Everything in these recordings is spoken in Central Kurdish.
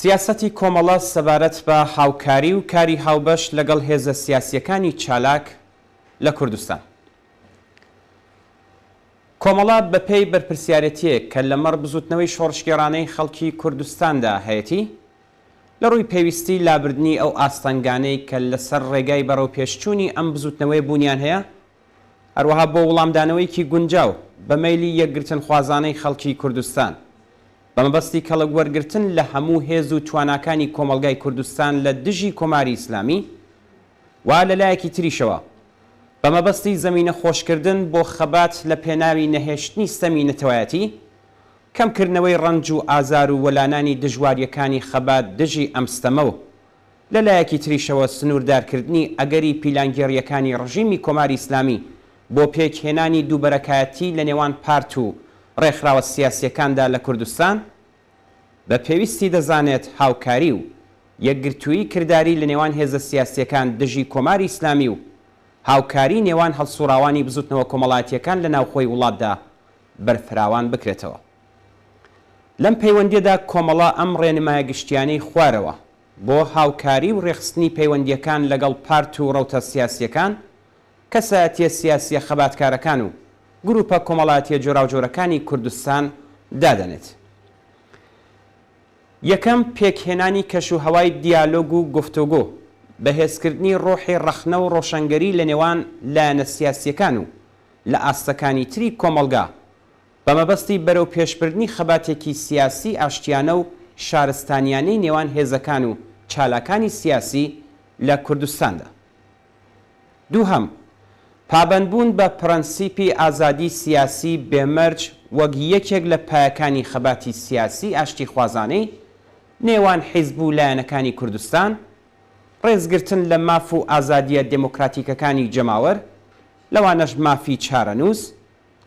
سیاسەتی کۆمەڵە سەبارەت بە هاوکاری و کاری هاوبەش لەگەڵ هێزە سیاسییەکانی چالاک لە کوردستان. کۆمەڵە بە پێی بەرپرسیارێتییەک کە لەمەڕ بزووتنەوەی شۆڕشگێڕانەی خەڵکی کوردستاندا هەیەتی، لە ڕووی پێویستی لابردنی ئەو ئاستەنگانەی کە لەسەر ڕێگای بەڕەوپێشچوونی ئەم بزووتنەوەیە بوونیان هەیە، هەروەها بۆ وڵامدانەوەیەکی گونجاو بە مەیلی یەکگرتنخوازانەی خەڵکی کوردستان، بە مەبەستی کەڵک وەرگرتن لە هەموو هێز و تواناکانی کۆمەڵگای کوردستان لە دژی کۆماری ئیسلامی و لە لایەکی تریشەوە بە مەبەستی زەمینە خۆشکردن بۆ خەبات لە پێناوی نەهێشتنی ستەمی نەتەوایەتی، کەم کردنەوەی ڕەنج و ئازار و وەلانانی دژوارییەکانی خەبات دژی ئەم ستەمە و لە لایەکی تریشەوە سنووردارکردنی ئەگەری پیلانگێڕییەکانی ڕژیمی کۆماری ئیسلامی بۆ پێکهێنانی دووبەرەکایەتی لە نێوان پارت و ڕێکخراوە سیاسییەکاندا لە کوردستان، بە پێویستی دەزانێت هاوکاری و یەکگرتوویی کرداری لە نێوان هێزە سیاسییەکان دژی کۆماری ئیسلامی و هاوکاریی نێوان هەڵسووڕاوانی بزووتنەوە کۆمەڵایەتییەکان لە ناوخۆی وڵاتدا بەرفراوان بکرێتەوە. لەم پەیوەندییەدا کۆمەڵە ئەم ڕێنمایە گشتییانەی خوارەوە بۆ هاوکاری و ڕێکخستنی پەیوەندییەکان لەگەڵ پارت و ڕەوتە سیاسییەکان، کەسایەتییە سیاسییە خەباتکارەکان و گرووپە کۆمەڵایەتییە جۆراوجۆرەکانی کوردستان دادەنێت. یەکەم، پێکهێنانی کەشوهەوای دیالۆگ و گفتوگۆ، بەهێزکردنی ڕۆحی ڕەخنە و ڕۆشەنگەری لەنێوان لایەنە سیاسییەکان و لە ئاستەکانی تری کۆمەڵگا، بە مەبەستی بەرەو پێشبردنی خەباتێکی سیاسی ئاشتیانە و شارستانیانەی نێوان هێزەکان و چالاکانی سیاسی لە کوردستاندا. دووهەم، پابەندبوون بە پرەنسیپی ئازادی سیاسی بێ مەرج وەک یەکێک لە پایەکانی خەباتی سیاسی ئاشتیخوازانەی نێوان حیزب و لایەنەکانی کوردستان، ڕێزگرتن لە ماف و ئازادییە دێمۆکراتیکەکانی جەماوەر، لەوانەش مافی چارەنووس،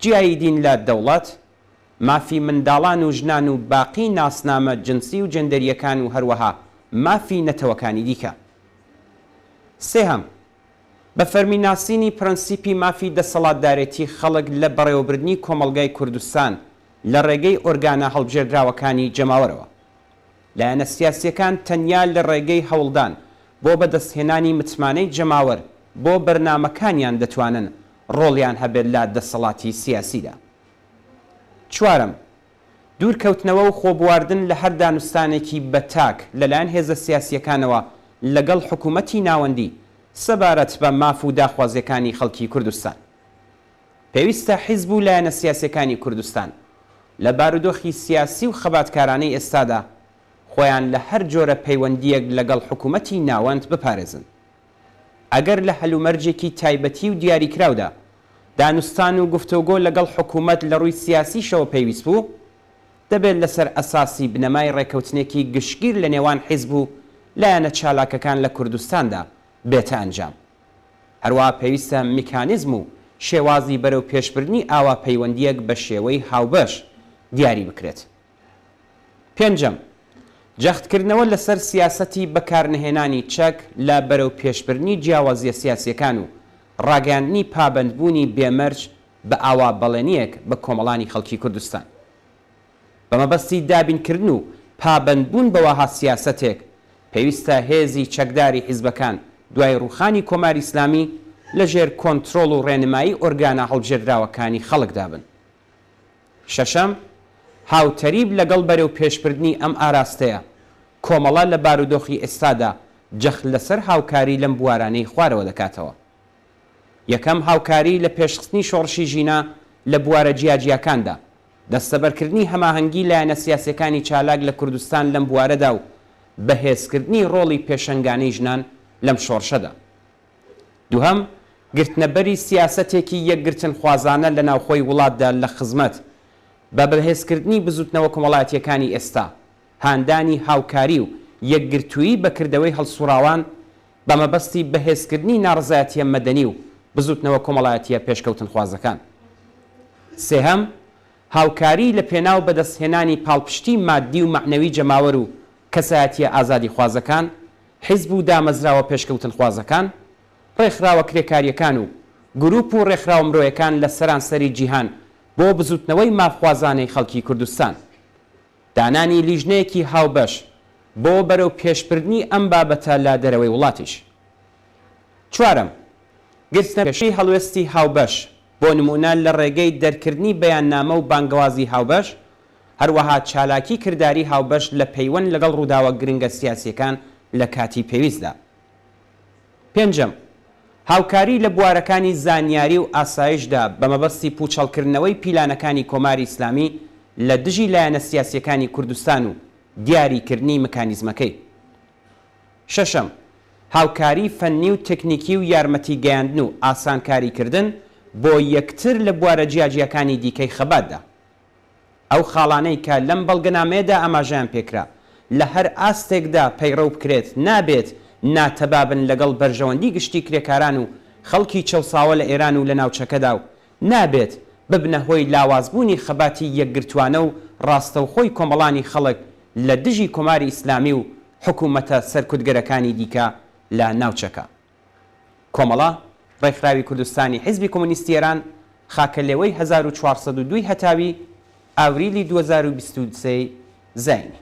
جیایی دین لە دەوڵەت، مافی منداڵان و ژنان و باقی ناسنامە جنسی و جێندەرییەکان و هەروەها مافی نەتەوەکانی دیکە. سێهەم، بە فەرمی ناسینی پرەنسیپی مافی دەسەڵاتدارێتی خەڵک لە بەڕێوەبردنی کۆمەڵگای کوردستان لە ڕێگەی ئۆرگانە هەڵبژێردراوەکانی جەماوەرەوە. لایەنە سیاسییەکان تەنیا لە ڕێگەی هەوڵدان بۆ بەدەستهێنانی متمانەی جەماوەر بۆ بەرنامەکانیان دەتوانن ڕۆڵیان هەبێت لە دەسەڵاتی سیاسیدا. چوارەم، دوورکەوتنەوە و خۆبواردن لە هەر دانوستانێکی بە تاک لەلایەن هێزە سیاسییەکانەوە لەگەڵ حکوومەتی ناوەندی سەبارەت بە ماف و داخوازییەکانی خەڵکی کوردستان. پێویستە حیزب و لایەنە سیاسییەکانی کوردستان لە بارودۆخی سیاسی و خەباتکارانەی ئێستادا خۆیان لە هەر جۆرە پەیوەندییەک لەگەڵ حکوومەتی ناوەند بپارێزن. ئەگەر لە هەلومەرجێکی تایبەتی و دیاریکراودا دانوستان و گفتۆگۆ لەگەڵ حکوومەت لە ڕووی سیاسیشەوە پێویست بوو، دەبێت لەسەر ئەساسی بنەمای ڕێکەوتنێکی گشتگیر لە نێوان حیزب و لایەنە چالاکەکان لە کوردستاندا بێتە ئەنجام. هەروەها پێویستە میکانیزم و شێوازی بەرەو پێشبردنی ئاوا پەیوەندییەک بە شێوەی هاوبەش دیاری بکرێت. پێنجەم، جەختکردنەوە لەسەر سیاسەتی بەکارنەهێنانی چەک لە بەرەو پێشبردنی جیاوازییە سیاسییەکان و ڕاگەیاندنی پابەندبوونی بێ مەرج بە ئاوا بەڵێنییەک بە کۆمەڵانی خەڵکی کوردستان. بە مەبەستی دابینکردن و پابەندبوون بە وەها سیاسەتێک، پێویستە هێزی چەکداری حیزبەکان دوای ڕووخانی کۆماری ئیسلامی لە ژێر کۆنترۆڵ و ڕێنمایی ئۆرگانە هەڵبژێردراوەکانی خەڵکدا بن. شەشەم، هاوتەریب لەگەڵ بەرەوپێشبردنی ئەم ئاراستەیە، کۆمەڵە لە بارودۆخی ئێستادا جەخت لەسەر هاوکاری لەم بوارانەی خوارەوە دەکاتەوە. یەکەم، هاوکاری لە پێشخستنی شۆڕشی ژینا لە بوارە جیاجیاکاندا، دەستەبەرکردنی هەماهەنگی لایەنە سیاسیەکانی چالاک لە کوردستان لەم بوارەدا و بەهێزکردنی ڕۆڵی پێشەنگانەی ژنان لەم شۆڕشەدا. دووهەم، گرتنەبەری سیاسەتێکی یەکگرتنخوازانە لە ناوخۆی وڵاتدا لە خزمەت بە بەهێزکردنی بزوتنەوە کۆمەڵایەتیەکانی ئێستا، هاندانی هاوکاری و یەکگرتوویی بەکردەوەی هەڵسوڕاوان بە مەبەستی بەهێزکردنی ناڕەزایەتیە مەدەنی و بزوتنەوە کۆمەڵایەتیە پێشکەوتنخوازەکان. سێهەم، هاوکاری لە پێناو بەدەستهێنانی پاڵپشتی ماددی و مەعنەوی جەماوەر و کەسایەتیە ئازادیخوازەکان، حیزب و دامەزراوە پێشکەوتنخوازەکان، ڕێکخراوە کرێکاریەکان و گروپ و ڕێکخراوە مرۆیەکان لە سەرانسەری جیهان بۆ بزوتنەوەی مافخوازانەی خەڵکی کوردستان. دانانی لیژنەیەکی هاوبەش. بۆ بەرەو پێشبردنی ئەم بابەتە لە دەرەوەی وڵاتیش. چوارەم، گرتنەپێشی هەڵوێستی هاوبەش، بۆ نموونە لە ڕێگەی دەرکردنی بەیاننامە و بانگەوازی هاوبەش، هەروەها چالاکی کرداری هاوبەش لە پەیوەند لەگەڵ ڕووداوە گرنگە سیاسییەکان لە کاتی پێویستدا. پێنجەم، هاوکاری لە بوارەکانی زانیاری و ئاسایشدا بە مەبەستی پووچەڵکردنەوەی پیلانەکانی کۆماری ئیسلامی لە دژی لایەنە سیاسییەکانی کوردستان و دیاریکردنی مکانیزمەکەی. شەشەم، هاوکاری فەنی و تەکنیکی و یارمەتی گەیاندن و ئاسانکاری کردن بۆ یەکتر لە بوارە جیاجیاکانی دیکەی خەباتدا. ئەو خاڵانەی کە لەم بەڵگەنامەیەدا ئاماژەیان پێکرا، لە هەر ئاستێکدا پەیڕەو بکرێت نابێت ناتەبا بن لەگەڵ بەرژەوەندی گشتی کرێکاران و خەڵکی چەوساوە لە ئێران و لە ناوچەکەدا و نابێت ببنە هۆی لاوازبوونی خەباتی یەکگرتوانە و ڕاستەوخۆی کۆمەڵانی خەڵک لە دژی کۆماری ئیسلامی و حکوومەتە سەرکوتگەرەکانی دیکە لە ناوچەکە. کۆمەڵە، ڕێکخراوی کوردستانی حیزبی کۆمۆنیستی ئێران، خاکەلێوەی 1402 ی هەتاوی، ئاوریلی 2023 زایینی.